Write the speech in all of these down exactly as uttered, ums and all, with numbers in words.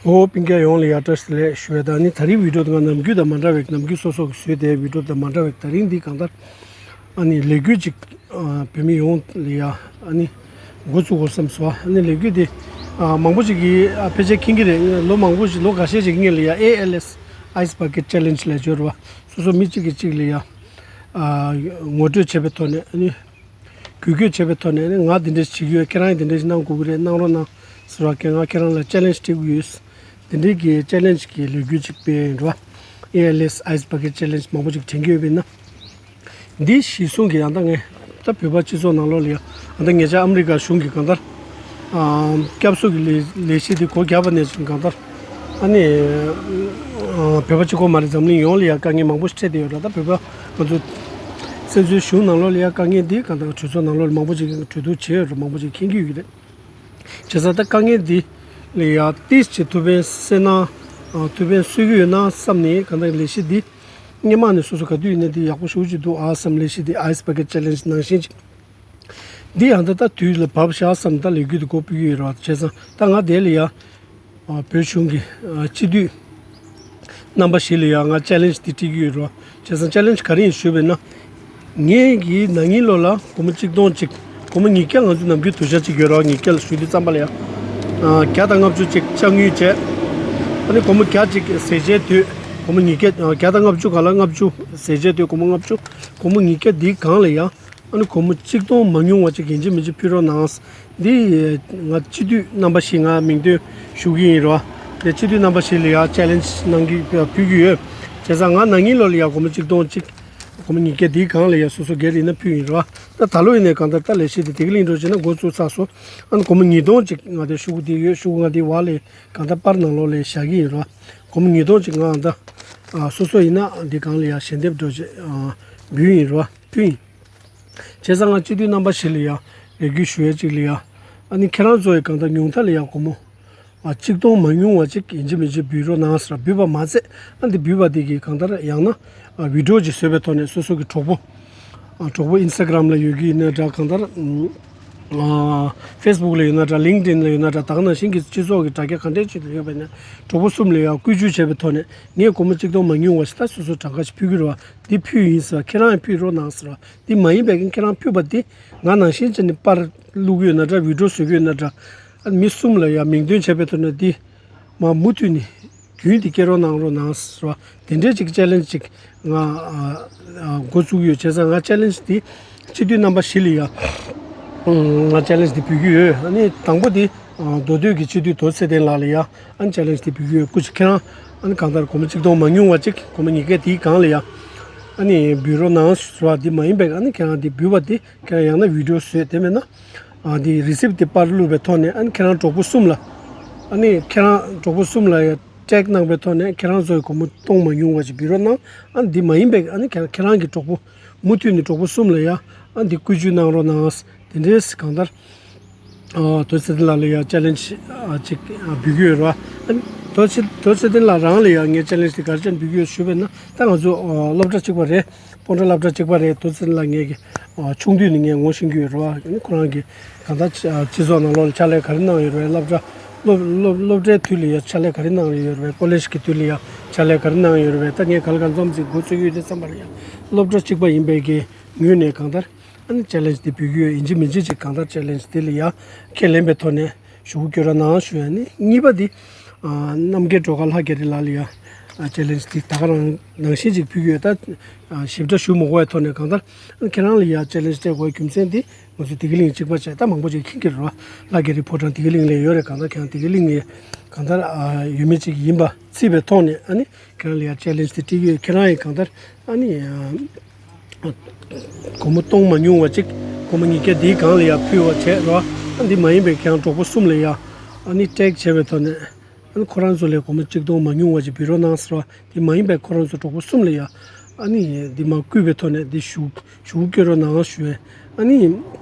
ཨོ། སྤུན་ཀྱག་ཡོངས་ལ་ཡ་བཀྲ་ཤིས་བདེ་ལེགས་ཞུ་ཡ་དང་ནི། ད་རིང་བི་ཌིའོ་དེ་ང་ནམ་རྒྱུན་དང་མ་འདྲ་བའི་ནམ་རྒྱུན་སོ་སོ་གི་བཟོས་ཏེ་བི་ཌིའོ་དང་མ་འདྲ་བའི་ད་རིང་འདི་གང་ལྟར་ཨ་ནི་ལས་འགུལ་ཅིག་ཨ་བོད་མི་ཡོངས་ལ་ཡ་ཨ་ནི་འགོ་བཙུགས་དགོས་བསམ་སོང་། ཨ་ནི་ལས་འགུལ་འདི་ཨ་མང་པོ་ཅིག་གིས་ཨ་ཕལ་ཆེར་མཁྱེན་གྱི་རེད། ལོ་མང་པོ་ཞིག་ལོ་འགའ་ཤས་ཅིག་སྔོན་ལ་ཡ་ཨེ་ཨེལ་ཨེས་Ice Bucket Challenge ལབ་ཡོད་རེད་བ། སོ་སོ་མི་གཅིག་གིས་གཅིག་ལ་ཡ་ཨ་ངོ་སྤྲོད་བྱས་པའི་ཐོག་ནས་ཨ་ནི། འགུལ་སྐྱོད་བྱས་པའི་ཐོག་ནས་ནི་ང་འདི་འདྲ་ཞིག་བྱེད་ཀྱི་ཡོད། ཁྱེད་རང་འདི་འདྲ་ཞིག་གནང་དགོས་ཀྱི་རེད། གནང་རོགས་གནང་ཟེར་བ་ཀྱང་ང་ཁྱེད་རང་ལ་ཅེ་ལེན་ཇི་སྤྲད་ཀྱི་ཡོད། འདི་འདྲའི་གི་ཅེ་ལེན་ཇི་གི་ལས་འགུལ་ཅིག་སྤེལ་ཡིན་རོ། ཨེ་ཨེལ་ཨེས་Ice Bucket Challenge མང་པོ་ཅིག་དྲན་གྱི་ཡོད་པས་ན། འདི་གཞི་བཟུང་གི་ཡང་ད་ངས་ད་བོད་པ་སྤྱི་ཚོགས་ནང་ལོགས་ལ་ཡང་ད་ངེད་ཅག་ཨ་མི་རི་ཀ་གཞུང་གི་གང་ལྟར་སྐྱབས་གསོ་གི་ལས་ལས་གཞི་འདི་སྒོ་བརྒྱབ་པ་ནས་བཟུང་གང་ལྟར་ཨ་ནི་བོད་པ་གཅིག་པོ་མ་རེད། འཛམ་གླིང་ཡོངས་ལ་ཡང་དཀའ་ངལ་མང་པོ་ཞིག་འཕྲད་བསྡད་ཡོད་ར། ད་བོད་པ་ང་ཚོ་སོ་སོའི་གཞུང་ནང་ལོགས་ལ་ཡང་དཀའ་ངལ་འདི་གང་ལྟར་གྲོས་ཚོགས་ནང་ལོགས་ལ་མང་པོ་ཞིག་གྲོས་བསྡུར་བྱས་ཡོད་ར། མང་པོ་ཞིག་མཁྱེན་གྱི་ཡོད་ཀྱི་རེད། བྱས་ཙང་ད་དཀའ་ངལ་འདི་ལ་ཡང་ཏིས་ཅིག་ཐུགས་ཕན་གསོས་ན་ཐུགས་ཕན་གསོས་ཀྱི་ཡོད་ན་བསམ་ནས་གང་ལྟར་ལས་གཞི་འདི་སྔོན་མ་ནས་སོ་སོ་ག་དུས་ཡིན་ན་འདི་ཡག་པོ་ཞེ་པོ་ཅིག་འདུག་ཨ་བསམ། ལས་གཞི་འདི་Ice Bucket Challenge ནང་བཞིན་ཅིག་འདི་ཡང་ད་ལྟ་དུས་ལ་བབ་ཤག་བསམ། ད་ལས་འགུལ་འདི་འགོ་སྤོ་གི་ཡོད་རེད་བ། བྱས་ཙང་ད་ང་དེ་ལ་ཡ་བོད་གཞུང་གི་སྤྱི་འཐུས་རྣམ་པ་བཞི་ལ་ཡ་ང་ཅེ་ལེན་ཇི་འདི་སྤྲད་ཀྱི་ཡོད་རེད་བ། བྱས་ཙང་ཅེ་ལེན་ཇི་ག་རེ་ཡིན་ཞུས་པས་ན། ངས་ཀྱི་ན་ནིང་ལོ་ལ་སྒོར་མོ་གཅིག་སྟོང་གཅིག་སྒོར་མོ་ཉིས་བརྒྱ། ང་ཚོ་ནམ་རྒྱུན་དུས་ཆ་གཅིག་ཡོད་རེད་བ། ཉིས་བརྒྱ་ལ་ཞུ་དུས་ཙམ་པ་ལ་ཡ་བརྒྱ་དང་ལྔ་བཅུ་གཅིག་ཅ་དངུལ་བྱས། ཨ་ནི་སྒོར་མོ་བརྒྱ་གཅིག་ཟས་བཅད་དུས་སྒོར་མོ་ཉིས་བརྒྱ། བརྒྱ་དང་ལྔ་བཅུ་ག་ལ་ལྔ་བཅུ། ཟས་བཅད་དུས་སྒོར་མོ་ལྔ་བཅུ། སྒོར་མོ་ཉིས་བརྒྱ་འདིའི་སྒང་ལ་ཡ་ཨ་ནི་སྒོར་མོ་གཅིག་སྟོང་མ་ཉུང་བ་ཅིག་ཡིན་གཅིག་མིན་གཅིག་ཕུལ་རོགས་གནང་། འདི་ང་སྤྱི་འཐུས་རྣམ་པ་བཞི་ང་མིང་འདོན་ཞུ་གི་ཡིན་རོ། དེ་སྤྱི་འཐུས་རྣམ་པ་བཞི་ལ་ཡ་ཅེ་ལེན་ཇི་གནང་གི་ཕུལ་གྱི་ཡོད། བྱས་ཙང་ང་ན་ནིང་ལོ་ལ་ཡ་སྒོར་མོ་གཅིག་སྟོང་གཅིག་སྒོར་མོ་ཉིས་བརྒྱ་འདིའི་སྒང་ལ་ཡ་སོ་སོ་སྒེར་ཡིན་ན་ཕུལ་ཡིན་རོ། ད་ད་ལོ་ཡིན་ནའི་གང་ལྟར་ད་ལས་གཞི་དེ་བདེ་སྐྱིད་གླིང་འགྲོ་བྱས་ན་འགོ་བཙུགས་ཚར་སོང་། ཨ་ནི་སྒོར་མོ་ཉིས་སྟོང་གཅིག་ང་དེ་ཤོག་གུ་དེ་ཡོད། ཤོག་གུ་ང་དེ་བ་ལས་གང་ལྟར་པར་ནང་ལོགས་ལ་བཞག་གི་ཡིན་རོ། སྒོར་མོ་ཉིས་སྟོང་གཅིག་ང་ད་སོ་སོ་ཡིན་ན་འདི་སྒང་ལ་ཡ་ཞལ་འདེབས་འགྲོ་བྱས་འབུལ་ཡིན་རོ། ཕུལ་ཡིན། བྱས་ཙང་ང་སྤྱི་འཐུས་རྣམ་པ་བཞི་ལ་ཡ་ལས་འགུལ་ཞུ་ཡ་གཅིག་ལ་ཡ། ཨ་ནི་ཁྱེད་རང་ཚོ་ཡི་གང་ལྟར་ཉུང་མཐའ་ལ་ཡ་སྒོར་མོ་ཨ་གཅིག་སྟོང་མ་ཉུང་བ་ཅིག་ཡིན་གཅིག་མིན་གཅིག་འབུལ་རོགས་གནང་ཟེར། འབུལ་བ་མ་ཚད་ཨ་འདི་འབུལ་བ་འདི་གི་གང་ལྟར་ཡང་ན་ཨ་བི་ཌིའོ་ཅིག་བཟོས་པའི་ཐོག་ནས་སོ་སོ་གི་གྲོགས་པོ་ཨ་གྲོགས་པོ་ཨིན་སི་ཊ་གྷ་རམ་ལ་ཡོད་ཀྱི་ཡིན་ན་འདྲ། གང་ལྟར་ཨ་ཕེ་སི་བུག་ལ་ཡོད་ན་འདྲ། ལིང་ཀིཌ་ཨིན་ལ་ཡོད་ན་འདྲ། ད་ག་ནང་བཞིན་གྱི་སྤྱི་ཚོགས་ཀྱི་དྲ་རྒྱ་ག་འདྲས་ཅིག་ལ་ཡོད་པ་ཡིན་ན་གྲོགས་པོ་གསུམ་ལ་ཡ་བཀོལ་སྤྱོད་བྱས་པའི་ཐོག་ནས་ངས་སྒོར་མོ་གཅིག་སྟོང་མ་ཉུང་བ་ཞིག་ད་སོ་སོ་གྲངས་ཀ་ཞིག་ཕུལ་གྱི་རེད་བ། འདི་ཕུལ་ཡིན་ཟེར། ཁྱེད་རང་ཡང་ཕུལ་རོགས་གནང་ཟེར་བ། འདི་མ་ཡིན་པའི་ཁྱེད་རང་ཕུལ་བ་འདི་ང་ནང་བཞིན་བྱས་ནས་པར་བླུག་གི་ཡོད་ན་འདྲ། བི་ཌིའོ་བཟོ་གི་ཡོད་ན་འདྲ། ཨ་མི་གསུམ་ལ་ཡང་མིང་འདོན་བྱས་པའི་ཐོག་ནས་འདི་མ་མུ་མཐུད་ནས་རྒྱུན་འདི་སྐྱེལ་རོགས་གནང་རོགས་གནང་ཟེར་བ། དེ་འདྲའི་ཅིག་ཅེ་ལེན་ཇི་ཅིག་ང་ཨ་ཨ་འགོ་བཙུགས་ཡོད། བྱས་ཙང་ང་ཅེ་ལེན་ཇི་འདི་སྤྱི་འཐུས་རྣམ་པ་བཞི་ལ་ཡང་ང་ཅེ་ལེན་ཇི་འདི་འབུལ་གྱི་ཡོད། ཨ་ནི་དང་པོ་འདི་ཨ་མདོ་སྟོད་ཀྱི་སྤྱི་འཐུས་རྡོ་རྗེ་ཚེ་བརྟན་ལགས་ལ་ཡ་ཨ་ནི་ཅེ་ལེན་ཇི་དེ་འབུལ་གྱི་ཡོད། སྐུ་མཁྱེན། ཁྱེད་རང་ཨ་ནི་གང་ལྟར་སྒོར་མོ་གཅིག་སྟོང་མ་ཉུང་བ་ཅིག་སྒོར་མོ་ཉིས་བརྒྱ་དེའི་སྒང་ལ་ཡ་ཨ་ནི་འབུལ་རོགས་གནང་ཟེར་བ་འདི་མ་ཡིན་པའི་ཨ་ནི་ཁྱེད་རང་འདི་འབུལ་བ་འདི་ཁྱེད་རང་ཡང་ན་བི་ཌིའོ་བཟོས། དེ་མེད་ན་ཨ་འདི་རི་སིབ་འདི་པར་བླུགས་པའི་ཐོག་ནས་ཨ་ནི་ཁྱེད་རང་གྲོགས་པོ་གསུམ་ལ་ཨ་ནི་ཁྱེད་རང་གྲོགས་པོ་གསུམ་ལ་ཡ་ཊེག་གནང་པའི་ཐོག་ནས་ཁྱེད་རང་ཚོའི་སྒོར་མོ་སྟོང་མ་ཉུང་བ་ཅིག་འབུལ་རོགས་གནང་། ཨ་ནི་འདི་མ་ཡིན་པའི་ཨ་ནི་ཁྱེད་ཁྱེད་རང་གི་གྲོགས་པོ་མུ་མཐུད་ནས་གྲོགས་པོ་གསུམ་ལ་ཡ་ཨ་འདི་བཀོལ་སྤྱོད་གནང་རོགས་གནང་། དེ་འདྲའི་གང་ལྟར། ཨ་རྡོ་རྗེ་ཚེ་བརྟན་ལགས་ལ་ཡང་ཅེ་ལེན་ཇི་ཨ་ཅིག་ཨ་འབུལ་གྱི་ཡོད་རེད་བ། ཨ་ནི་རྡོ་རྗེ་རྡོ་རྗེ་ཚེ་བརྟན་ལགས་རང་ལ་ཡང་ངས་ཅེ་ལེན་ཇི་དེ་ག་རེ་བྱས་ནས་འབུལ་གྱི་ཡོད་ཞུས་པ་ཡིན་ན། ད་ང་ཚོ་ཨ་སློབ་གྲྭ་གཅིག་པ་རེད། སྤོན་ཊ་སློབ་གྲྭ་གཅིག་པ་རེད། རྡོ་རྗེ་ཚེ་བརྟན་ལགས་ངས་ཀྱི་ཨ་ཆུང་དུས་ནས་ངས་ངོ་ཤེས་ཀྱི་ཡོད་རེད་བ། ཨ་ནི་ཁོ་རང་གིས་གང་ལྟར་ཨ་སྤྱི་ཚོགས་ནང་ལོགས་ལ་ཕྱག་ལས་ག་རེ་གནང་ཡོད་རེད། སློབ་གྲྭ་སློབ་སློབ་སློབ་གྲྭའི་དུས་ལ་ཡང་ཕྱག་ལས་ག་རེ་གནང་ཡོད་རེད། ཀོ་ལེཇ་གི་དུས་ལ་ཡང་ཕྱག་ལས་ག་རེ་གནང་ཡོད་རེད། ད་ངས་ག་ལ་གང་འཛོམས་ཅིག་འགོ་བཙུགས་ཡོད་དུས་ཙམ་པ་ལ་ཡང་སློབ་གྲྭ་གཅིག་པ་ཡིན་པའི་གི་ངོས་ནས་གང་ལྟར། ཨ་ནི་ཅེ་ལེན་ཇི་དེ་འབུལ་གྱི་ཡོད། ཡིན་གཅིག་མིན་གཅིག་ཅིག་གང་ལྟར་ཅེ་ལེན་ཇི་དེ་ལ་ཡ་ཁས་ལེན་པའི་ཐོག་ནས་ཞུ་སྐྱོན་རོགས་གནང་ཞུ་ཡ་ནི། གཉིས་པ་དེ་ཨ་རྣམ་རྒྱལ་སྒྲོལ་དཀར་ལྷ་རྒྱ་རི་ལགས་ལ་ཡ་ཨ་ཅེ་ལེན་ཇི་དེ་ད་ག་རང་ནང་བཞིན་ཅིག་ཕུལ་གྱི་ཡོད། ད་ཨ་ཞིབ་ཕྲ་ཞུ་མ་དགོས་པའི་ཐོག་ནས་གང་ལྟར་ཨ་ཁྱེད་རང་ལ་ཡ་ཅེ་ལེན་ཇི་སྤྲད་དགོས་རྒྱུ་མཚན་དེ་ང་ཚོ་བདེ་སྐྱིད་གླིང་གཅིག་པ་བྱས། ད་མང་པོ་ཅིག་མཁྱེན་གྱི་རེད་བ། ལྷ་རྒྱ་རི་ཕོ་བྲང་བདེ་སྐྱིད་གླིང་ལ་ཡོད་རེད། གང་ལྟར་ཁྱེད་རང་བདེ་སྐྱིད་གླིང་ལ་གང་ལྟར་ཨ་ཡུལ་མི་ཅིག་ཡིན་པ་བརྩིས་པའི་ཐོག་ནས་ཨ་ནི། ཁྱེད་རང་ལ་ཡང་ཅེ་ལེན་ཇི་དེ་སྤྲད་ཀྱི་ཡོད། ཁྱེད་རང་ཡང་གང་ལྟར་ཨ་ནི་ཨ་སྒོར་མོ་སྟོང་མ་ཉུང་བ་ཅིག་སྒོར་མོ་ཉིས་བརྒྱ་དེའི་སྒང་ལ་ཡང་ཕུལ་བ་བྱས་རོགས། ཨ་འདི་མ་ཡིན་པའི་ཁྱེད་རང་གྲོགས་པོ་གསུམ་ལ་ཡང་ཨ་ནི་ཊེག་བྱས་པའི་ཐོག་ནས་ཨ་ནི་ཁོ་རང་ཚོ་ལ་སྒོར་མོ་གཅིག་སྟོང་མ་ཉུང་བ་ཅིག་འབུལ་རོགས་གནང་ཟེར་བ། འདི་མ་ཡིན་པའི་ཁོ་རང་ཚོ་གྲོགས་པོ་གསུམ་ལ་ཡང་ཨ་ནི་འདི་མ་བསྐུལ་བའི་ཐོག་ནས་འདི་ཞུ་ཞུ་སྐྱོན་རོགས་གནང་ཞུ་བས། ཨ་ནི་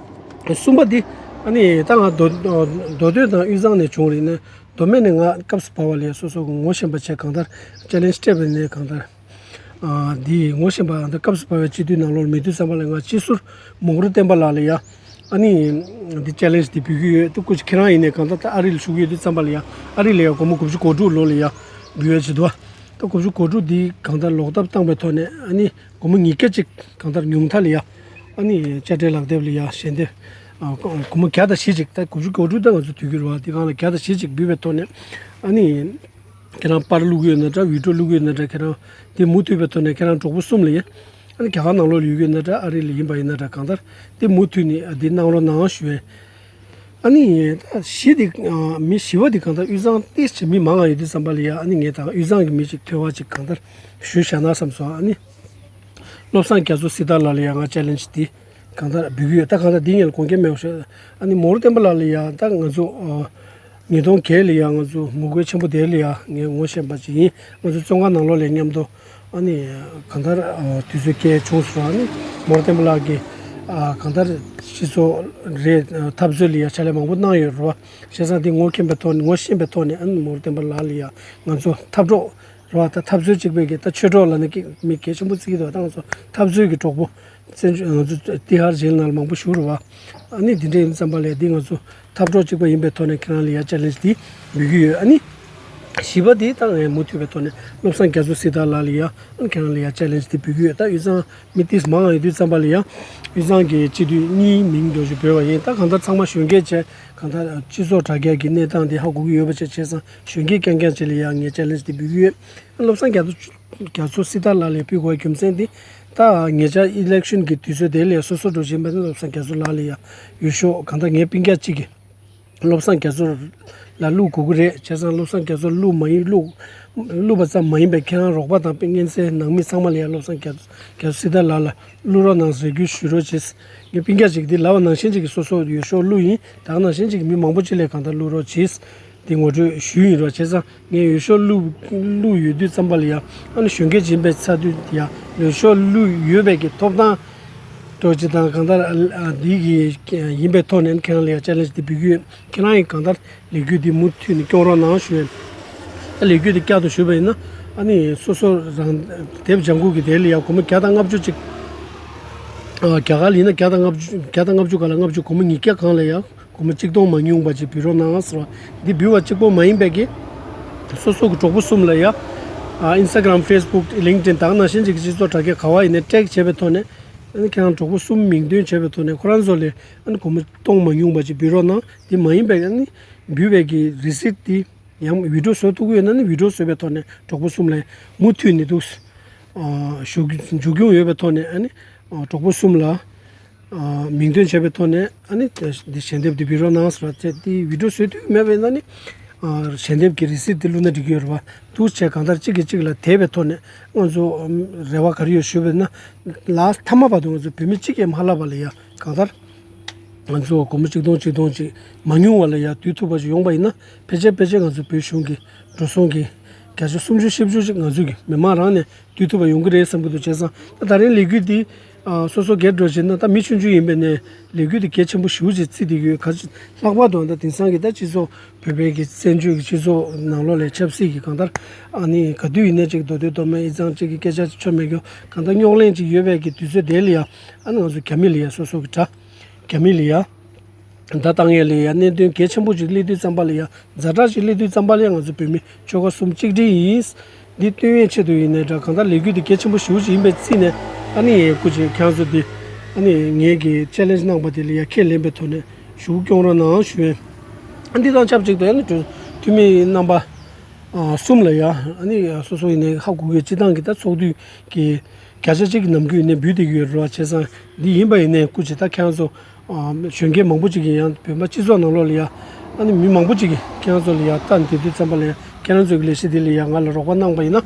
གསུམ་པ་འདི་ཨ་ནི་ད་ང་མདོ་མདོ་སྟོད་དང་དབུས་གཙང་ནས་བྱུང་རེད་ནས། མདོ་སྨད་ནས་ང་སྐབས་སུ་བབས་པ་ལ་ཡ་སོ་སོ་གི་ངོ་ཤེས་པ་བྱས། གང་ལྟར་ཅེ་ལེན་ཇི་སྤྲད་པ་ནས་གང་ལྟར། ཨ་འདི་ངོ་ཤེས་པ་འདི་སྐབས་སུ་བབས་པའི་སྤྱི་འཐུས་ནང་ལོགས་མེད་དུས་ཙམ་པ་ལ་ང་སྤྱི་ཟུར་མོང་གུར་བསྟན་པ་ལགས་ལ་ཡ་ ཨ་ནི་འདི་ཅེ་ལེན་ཇི་འདི་འབུལ་གྱི་ཡོད། ཏུ་ཀུ་ཅི་ཁྱེད་རང་ཡིན་ནའི་གང་ལྟར་ད་ཨ་རི་ལ་བཞུགས་ཡོད་དུས་ཙམ་པ་ལ་ཡ་ཨ་རི་ལ་ཡ་སྒོར་མོ་དགུ་བཅུ་གོ་དྲུག་ལོ་ལ་ཡ་འབུལ་ཡ་བྱེད་དོ། ད་དགུ་བཅུ་གོ་དྲུག་འདི་གང་ལྟར་ལོག་ཐབས་བཏང་པའི་ཐོག་ནས་ཨ་ནི་སྒོར་མོ་ཉིས་བརྒྱ་ཅིག་གང་ལྟར་ཉུང་མཐའ་ལ་ཡ་ཨ་ནི་དཔྱ་ཁྲལ་ལག་དེབ་ལ་ཡ་ཞལ་འདེབས་སྒོར་མོ་བརྒྱ་དང་བཞི་ཅིག་ད་དགུ་བཅུ་གོ་དྲུག་ད་ང་ཚོ་དུས་འགྱུར་བ་འདི་གང་ལ་བརྒྱ་དང་བཞི་ཅིག་འབུལ་བའི་ཐོག་ནས་ཨ་ནི། ཁྱེད་རང་པར་བླུག་ཡོད་ན་འདྲ། བི་ཌིའོ་བླུག་ཡོད་ན་འདྲ། ཁྱེད་རང་དེ་མུ་མཐུད་པའི་ཐོག་ནས་ཁྱེད་རང་གྲོགས་པོ་གསུམ་ལ་ཡ། ཨ་ནི་རྒྱ་གར་ནང་ལོགས་ལ་ཡོད་ཡོད་ན་འདྲ། ཨ་རི་ལ་ཡིན་པ་ཡིན་ན་འདྲ། གང་ལྟར་དེ་མུ་མཐུད་ནས་འདི་གནང་རོགས་གནང་ཞུ་བས། ཨ་ནི་བཞི་དེ་མི་བཞི་པ་དེ་གང་ལྟར་དབུས་གཙང་ཏིས་ཅི་མི་མང་ང་ཡོད་དུས་ཙམ་པ་ལ་ཡ་ཨ་ནི་ངས་ད་དབུས་གཙང་གི་མི་ཅིག་ཐོས་པ་ཅིག་གང་ལྟར་ཞུ་བཞག་ན་བསམ་སོང་། ཨ་ནི། བློ་བཟང་རྒྱ་མཚོ་སྲི་ཐར་ལགས་ལ་ཡང་ང་ཅེ་ལེན་ཇི་འདི་གང་ལྟར་འབུལ་གྱི་ཡོད། ད་གང་ལྟར་འདི་ངས་དགོངས་འགལ་མེད་པ་ཞུ། ཨ་ནི་མོ་རུ་བསྟན་པ་ལགས་ལ་ཡང་ད་ང་ཚོ་ཨ་ཉིས་སྟོང་བརྒྱད་ལ་ཡང་ང་ཚོ་མུ་གེ་ཆེན་པོ་དེ་ལ་ཡང་ངས་ངོ་ཤེས་པ་ཅིག་ཡིན། ང་ཚོ་བཙོན་ཁང་ནང་ལོགས་ལ་མཉམ་དུ་ཨ་ནི་གང་ལྟར་ཨ་དུས་ཚོད་བསྐྱལ་བྱུང་སོང་། ཨ་ནི་མོ་རུ་བསྟན་པ་ལགས་ཀྱིས་ཨ་གང་ལྟར་སྤྱི་ཚོགས་རེད་འཐབ་རྩོད་ལ་ཡང་ཕྱག་ལས་མང་པོ་གནང་ཡོད་རེད་བ། བྱས་ཙང་འདི་ངོ་མཁྱེན་པའི་ཐོག་ནས་ངོ་ཤེས་པའི་ཐོག་ནས་ཨ་ནི་མོ་རུ་བསྟན་པ་ལགས་ལ་ཡང་ང་ཚོ་འཐབ་གྲོགས། རེད་བ། ད་འཐབ་རྩོད་གཅིག་པའི་གི་ད་ཆོས་གྲོགས་ལབ་ན་གི་མི་གལ་ཆེན་པོ་བརྩི་གི་འདུག་ད་ང་ཚོ་འཐབ་རྩོད་ཀྱི་གྲོགས་པོ་བཙན་བྱོལ་ང་ཚོ་ཏི་ཧར་ཇེལ་ནང་ལ་མང་པོ་བཞུགས་རེད་བ། ཨ་ནི་འདི་འདྲ་ཡིན་ཙམ་པ་ལས་འདི་ང་ཚོ་འཐབ་གྲོགས་གཅིག་པ་ཡིན་པའི་ཐོག་ནས་ཁྱེད་རང་ལ་ཡ་ཅེ་ལེན་ཇི་འདི་འབུལ་གི་ཡོད། ཨ་ནི་བཞི་པ་འདི་ད་ངས་མུ་མཐུད་པའི་ཐོག་ནས་བློ་བཟང་རྒྱ་མཚོ་སྲི་ཐར་ལགས་ལ་ཡ་ཨ་ནི་ཁྱེད་རང་ལ་ཡ་ཅེ་ལེན་ཇི་འདི་འབུལ་གི་ཡོད། ད་དབུས་གཙང་མི་ཏིས་མང་ང་ཡོད་དུས་ཙམ་པ་ལ་ཡ་དབུས་གཙང་གི་སྤྱི་འཐུས་གཉིས་མིང་འདོགས་ཞུ་འབོད་པ་ཡིན། ད་གང་ལྟར་ཚང་མ་གཞོན་སྐྱེས་བྱས། གང་ལྟར་སྤྱི་ཚོགས་དྲ་རྒྱ་གི་གནས་སྟངས་དེ་ཧ་གོ་གི་ཡོད་པ་བྱས་བྱས་ཙང་གཞོན་སྐྱེས་རྐྱང་རྐྱང་ཅིག་ལ་ཡང་ངས་ཅེ་ལེན་ཇི་དེ་འབུལ་གྱི་ཡོད། བློ་བཟང་རྒྱ་མཚོ་རྒྱ་མཚོ་སྲི་ཐར་ལགས་ལ་ཕུལ་དགོས་པའི་རྒྱུ་མཚན་དེ་ད་ཉེ་ཆར་ཨི་ལེག་ཤན་གྱི་དུས་ཚོད་དེ་ལ་ཡང་སོ་སོ་འགྲོ་བཞིན་པ་ནི་བློ་བཟང་རྒྱ་མཚོ་ལགས་ལ་ཡང་ཡུལ་ཤོག་གང་ལྟར་ངའི་སྤུན་ཀྱག་གཅིག་གིས་བློ་བཟང་རྒྱ་མཚོ་ལ་བླུག་དགོས་ཀྱི་རེད། བྱས་ཙང་བློ་བཟང་རྒྱ་མཚོ་བླུག་མ་ཡིན་བླུག་བླུག་པ་ཙམ་མ་ཡིན་པའི་ཁྱེད་རང་རོགས་པ་དང་སྤུན་གཉེན་ཚན་ནང་མི་ཚང་མ་ལ་ཡང་བློ་བཟང་རྒྱ་མཚོ་རྒྱ་མཚོ་སྲི་ཐར་ལགས་ལ་བླུག་རོགས་གནང་ཟེར་རྒྱུ་ཞུ་རོགས་བྱས། ངའི་སྤུན་ཀྱག་ཅིག་འདི་ལབ་པ་ནང་བཞིན་ཅིག་གིས་སོ་སོ་ཡུལ་ཤོག་བླུགས་ཡིན། ད་ག་ནང་བཞིན་ཅིག་གིས་མི་མང་པོ་ཅིག་ལ་གང་ལྟར་བླུག་རོགས་བྱས། འདི་ངོ་སྤྲོད་ཞུས་ཡིན་རོགས། བྱས་ཙང་ངས་ཡུལ་ཤོག་བླུགས་བླུགས་ཡོད་དུས་ཙམ་པ་ལ་ཡང་ཨ་ནི་གཞོན་སྐྱེས་ཡིན་པའི་ཚ་དུས་ཡང་ཡུལ་ཤོག་བླུགས་ཡོད་པའི་གི་ཐོབ་ཐང་འགྲོ་ཅིག་དང་གང་ལྟར་འདི་གི་ཡིན་པའི་ཐོག་ནས་ཁྱེད་རང་ལ་ཡང་ཅེ་ལེན་ཇི་འདི་འབུལ་གྱི་ཡོད། ཁྱེད་རང་ཡིན་གང་ལྟར་ལས་འགུལ་འདི་མུ་མཐུད་ནས་སྐྱོང་རོགས་གནང་ཞུ་ཡིན། ད་ལས་འགུལ་འདི་བསྐྱར་དུ་ཞུས་པ་ཡིན་ན་ཨ་ནི་སོ་སོ་རང་དེབ་ལྗང་ཁུ་གི་དེ་ལ་ཡང་སྒོར་མོ་བརྒྱ་དང་ལྔ་བཅུ་ཅིག་ཨ་རྒྱ་གར་ལ་ཡིན་ན་བརྒྱ་དང་ལྔ་བཅུ་བརྒྱ་དང་ལྔ་བཅུ་ག་ལ་ལྔ་བཅུ་སྒོར་མོ་ཉིས་བརྒྱ་གང་ལ་ཡང་སྒོར་མོ་གཅིག་སྟོང་མ་ཉུང་བ་ཅིག་འབུལ་རོགས་གནང་ཟེར་བ། འདི་འབུལ་བ་གཅིག་པོ་མ་ཡིན་པའི་གི་སོ་སོ་གི་གྲོགས་པོ་གསུམ་ལ་ཡང་ཨ་ཨིན་སི་ཊ་གྷ་རམ། ཕེ་སི་བུག་ལིང་ཀིཌ་ཨིན་ད་ག་ནང་བཞིན་ཅིག་གི་སྤྱི་ཚོགས་དྲ་རྒྱ་ག་བ་ཡིན་ནའི་ཊེག་བྱས་པའི་ཐོག་ནས་ཨ་ནི་ཁྱེད་རང་གྲོགས་པོ་གསུམ་མིང་འདོན་བྱས་པའི་ཐོག་ནས་ཁོ་རང་ཚོ་ལ་ཨ་ནི་སྒོར་མོ་སྟོང་མ་ཉུང་བ་ཅིག་འབུལ་རོགས་གནང་། འདི་མ་ཡིན་པའི་ཨ་ནི་འབུལ་བའི་གི་རི་སིཊ་འདི། ཡང་བི་ཌིའོ་བཟོ་ཐུབ་ཀྱི་ཡོད་ན་ནི་བི་ཌིའོ་བཟོས་པའི་ཐོག་ནས་གྲོགས་པོ་གསུམ་ལ་མུ་མཐུད་ནས་འདུག་ཨ་ཞུ་རྒྱུ་མཇུག་སྐྱོང་ཡོད་པའི་ཐོག་ནས་ཨ་ནི་ཨ་གྲོགས་པོ་གསུམ་ལ་ཨ་མིང་འདོན་བྱས་པའི་ཐོག་ནས་ཨ་ནི་འདི་ཞལ་འདེབས་འདི་འབུལ་རོགས་གནང་ཟེར་བ་དེ་འདི་བི་ཌིའོ་བཟོ་ཐུབ་ཀྱི་མེད་པ་ཡིན་ན་ནི་ཨ་ཞལ་འདེབས་ཀྱི་རི་སིཊ་འདི་བླུགས་ན་འགྲིག་གི་ཡོད་རེད་བ། འདུག་བྱས་གང་ལྟར་གཅིག་གིས་གཅིག་ལ་དེད་པའི་ཐོག་ནས་ང་ཚོ་རེ་བ་ག་རེ་ཡོད་ཞུས་པ་ཡིན་ན་ལཱསི་ཊི་མཐའ་མ་བར་དུ་ང་ཚོ་བོད་མི་གཅིག་ཀྱང་མ་བརླག་པ་ལ་ཡ་གང་ལྟར། ང་ཚོ་སྒོར་མོ་གཅིག་སྟོང་གཅིག་སྟོང་ཅིག་མ་ཉུང་བ་ལ་ཡར་བསྡུ་ཐུབ་པ་ཞིག་ཡོང་པ་ཡིན་ན་ཕལ་ཆེར་ཕལ་ཆེར་ང་ཚོ་བོད་གཞུང་གི་འགྲོ་སོང་གི་བརྒྱ་ཆ་སུམ་ཅུ་བཞི་བཅུ་ཅིག་ང་ཚོ་གི་མི་མང་རང་ནས་བསྡུ་ཐུབ་པ་ཡོང་གི་རེད་བསམ་གྱི་འདུག་བྱས་ཙང་ད་ད་རིང་ལས་འགུལ་འདི་ཨ་སོ་སོ་སྒེར་འགྲོ་བྱས་ན་ད་མི་ཆུང་ཆུང་ཡིན་པས་ནས་ལས་འགུལ་འདི་གལ་ཆེན་པོ་ཞེ་པོ་ཅིག་བརྩི་བསྡད་ཀྱི་ཡོད། ག་ཅི་ལྷག་པར་དུ་ད་དེང་སང་གི་ད་སྤྱི་ཚོགས་བོད་པའི་གི་བཙན་བྱོལ་གྱི་སྤྱི་ཚོགས་ནང་ལོགས་ལ་ཆབ་སྲིད་ཀྱི་གང་ལྟར་ཨ་ནི་ག་དུས་ཡིན་ན་ཅིག་མདོ་སྟོད་མདོ་སྨད་དབུས་གཙང་གཅིག་གི་སྐད་ཆ་ཆོ་མེད་རྒྱུ་གང་ལྟར་རྙོག་གླེང་ཅིག་ཡོད་པའི་གི་དུས་ཚོད་དེ་ལ་ཡ་ཨ་ནི་ང་ཚོ་རྒྱ་མི་ལ་ཡ་སོ་སོ་གི་དྲ། རྒྱ་མི་ལ་ཡ། ད་བཏང་ཡས་ལ་ཡ་གནད་དོན་གལ་ཆེན་པོ་ཅིག་སླེབས་དུས་ཙམ་པ་ལ་ཡ་ཛ་དྲག་ཅིག་སླེབས་དུས་ཙམ་པ་ལ་ཡ་ང་ཚོ་བོད་མི་ཆོལ་ཁ་གསུམ་གཅིག་སྒྲིལ་ཡིན། འདི་སྟོན་ཡས་ཆེད་དུ་ཡིན་ནའི་འདྲ་གང་ལྟར་ལས་འགུལ་འདི་གལ་ཆེན་པོ་ཞེ་པོ་ཅིག་ཡིན་པའི་རྩིས་ནས་ཨ་ནི་ཡའི་སྐུ་མཁྱེན་ཁྱེད་རང་ཚོ་འདི་ཨ་ནི་ངེད་ཀྱི་ཅེ་ལེན་ཇི་གནང་པ་དེ་ལ་ཡ་ཁས་ལེན་པའི་ཐོག་ནས་ཞུ་སྐྱོང་རོགས་གནང་ཞུ་ཡས། ཨ་འདི་དང་ཆབས་ཅིག་ཏུ་ཨ་ནི་འཐུས་མི་རྣམ་པ། ཨ་གསུམ་ལ་ཡ་ཨ་ནི་སོ་སོ་ཡིན་ནའི་ཧ་གོ་གི་སྤྱི་བཏང་གི་ད་ཚོགས་འདུ་གི་བརྒྱ་ཆ་གཅིག་གི་ནམ་རྒྱུན་ཡིན་ནའི་འབུལ་བསྡད་ཀྱི་ཡོད་རེད་བ། བྱས་ཙང་འདི་ཡིན་པ་ཡིན་ནའི་སྐུ་མཁྱེན་ད་ཁྱེད་རང་ཚོ་ཨ་གཞོན་སྐྱེས་མང་པོ་ཅིག་གིས་ཡང་བོད་པ་སྤྱི་ཚོགས་ནང་ལོགས་ལ་ཡ་ཨ་ནི་མི་མང་པོ་ཅིག་གིས་ཁྱེད་རང་ཚོ་ལ་ཡ་ལྟ་བསྡད་དུས་ཙམ་པ་ལ་ཡ་ཁྱེད་རང་ཚོ་གི་ལས་གཞི་འདི་ལ་ཡ་ང་ལ་རོགས་པ་གནང་པ་ཡིན་ན་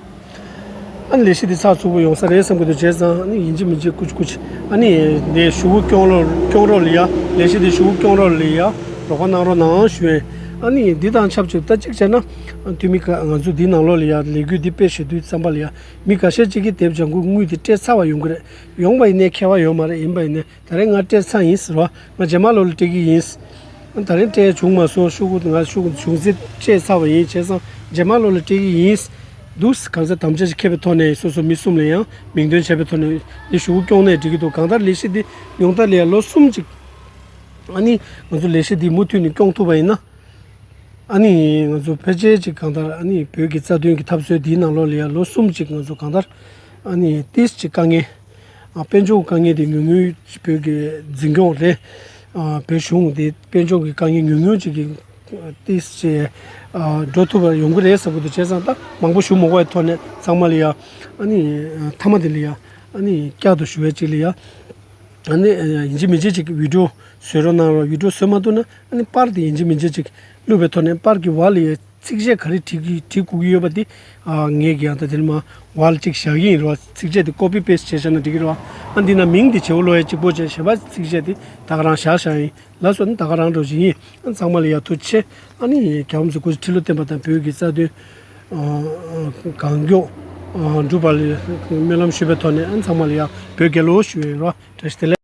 ཨ་ནི་ལས་གཞི་འདི་ཚགས་ཚུད་པོ་ཡོང་ས་རེད་བསམ་གྱི་འདུག་བྱས་ཙང་ཨ་ནི་ཡིན་གཅིག་མིན་གཅིག་སྐུ་མཁྱེན་སྐུ་མཁྱེན་ཨ་ནི་འདི་ཞུ་སྐྱོང་རོགས་སྐྱོང་རོགས་ལ་ཡ་ལས་གཞི་འདི་ཞུ་སྐྱོང་རོགས་ལ་ཡ་རོགས་པ་གནང་རོགས་གནང་ཞུ་ཡས། ཨ་ནི་འདི་དང་ཆབས་ཅིག་ད་གཅིག་བྱས་ན། འཐུས་མི་ཁག་ང་ཚོ་འདི་ནང་ལོགས་ལ་ཡ་ལས་འགུལ་འདི་སྤེལ་བཞིན་དུས་ཙམ་པ་ལ་ཡ་མི་ཁ་ཤས་ཅིག་གིས་དེབ་ལྗང་ཁུ་དངུལ་དེ་སྤྲད་ཚར་བ་ཡོང་གི་རེད། ཡོང་བ་ཡིན་ནའི་ཁྱད་པར་ཡོད་མ་རེད། ཡིན་པ་ཡིན་ནའི་ད་རེས་ང་སྤྲད་ཚར་ཡིན་ཟེར་བ་ང་རྗེས་མ་ལོ་ལ་སྤྲད་ཀྱི་ཡིན། ད་རེས་སྤྲད་བྱུང་མ་སོང་ཤོག་གུ་ང་ཤོག་གུ་གཞུང་ཚིག་སྤྲད་ཚར་བ་ཡིན། བྱས་ཙང་རྗེས་མ་ལོ་ལ་སྤྲད་ཀྱི་ཡིན། འདུག་གང་ཟག་དམ་བཅའ་ཞིག་འཁྱེར་བའི་ཐོག་ནས་སོ་སོ་མི་གསུམ་ལ་ཡང་མིང་འདོན་བྱས་པའི་ཐོག་ནས་འདི་ཞུ་སྐྱོང་ནས་འགྲིག་གི་འདུག་གང་ལྟར་ལས་གཞི་འདི་ཉུང་མཐའ་ལ་ཡ་ལོ་གསུམ་ཅིག་ཨ་ནི་ང་ཚོ་ལས་གཞི་འདི་མུ་མཐུད་ནས་སྐྱོང་ཐུབ་པ་ཡིན་ན། ཨ་ནི་ང་ཚོ་ཕལ་ཆེར་ཅིག་གང་ལྟར་ཨ་ནི་བོད་ཀྱི་རྩ་དོན་གྱི་འཐབ་རྩོད་འདིའི་ནང་ལོགས་ལ་ཡ་ལོ་གསུམ་ཅིག་ང་ཚོ་གང་ལྟར་ཨ་ནི་ཏིས་ཅིག་དཀའ་ངལ། ཨ་དཔལ་འབྱོར་དཀའ་ངལ་དེ་ཉུང་ཉུང་བོད་ཀྱི་འཛིན་སྐྱོང་རེད། ཨ་བོད་གཞུང་དེ་དཔལ་འབྱོར་གྱི་དཀའ་ངལ་ཉུང་ཉུང་ཅིག་གི་ཏིས་ཅིག་ཨ་འགྲོ་ཐུབ་པ་ཡོང་གི་རེད་བསམ་གི་འདུག་བྱས་ཙང་ད་མང་པོ་ཞུ་མ་དགོས་པའི་ཐོག་ནས་ཚང་མ་ལ་ཡ་ཨ་ནི་མཐའ་མ་དེ་ལ་ཡ་ཨ་ནི་བསྐྱར་དུ་ཞུ་བའི་ཅིག་ལ་ཡ། ཨ་ནི་ཡིན་གཅིག་མིན་གཅིག་ཅིག་བི་ཌིའོ་བཟོས་རོགས་གནང་རོགས། བི་ཌིའོ་བཟོས་མ་ཐུབ་ན་ཨ་ནི་པར་དེ་ཡིན་གཅིག་མིན་གཅིག་ཅིག་བླུགས་པའི་ཐོག་ནས་པར་གྱི་འོག་ལ་ཡ་ཚིགས་བཅད་ག་རེ་བྲིས་ཀྱི་བྲིས་དགོས་ཀྱི་ཡོད་པ་དེ་ཨ་ངས་ཀྱི་ཡང་ད་དེ་ནས་མར་འོག་ལ་ཅིག་བཞག་གི་ཡིན་རོགས། ཚིགས་བཅད་དེ་ཀོ་པི་པེ་སི་བྱས་བཞག་ན་འགྲིག་གི་རེད་བ། ཨ་འདི་ན་མིང་དེ་བྱེའུ་ལོ་ཡ་གཅིག་པོ་བྱས། གཞན་པ་ཚིགས་བཅད་དེ་ད་ག་རང་བཞག་བཞག་ཡིན། ལགས་སོ། ཨ་ནི་ད་ག་རང་འགྲོ་བཞིན་ཡིན། ཨ་ཚང་མ་ལ་ཡ་ཐུགས་རྗེ་ཆེ། ཨ་ནི་རྒྱལ་བ་མཛོད་སྐུ་ཁྲི་ལོ་བརྟན་པ་དང་བོད་ཀྱི་རྩ་དོན་ཨ་གང་མགྱོགས་ཨ་འགྲུབ་པ་ལ་སྨོན་ལམ་ཞུ་བའི་ཐོག་ནས་ཨ་ཚང་མ་ལ་ཡ་བོད་རྒྱལ་ལོ་ཞུ་ཡ་ཡིན་རོགས། བཀྲ་ཤིས་བདེ་ལེགས།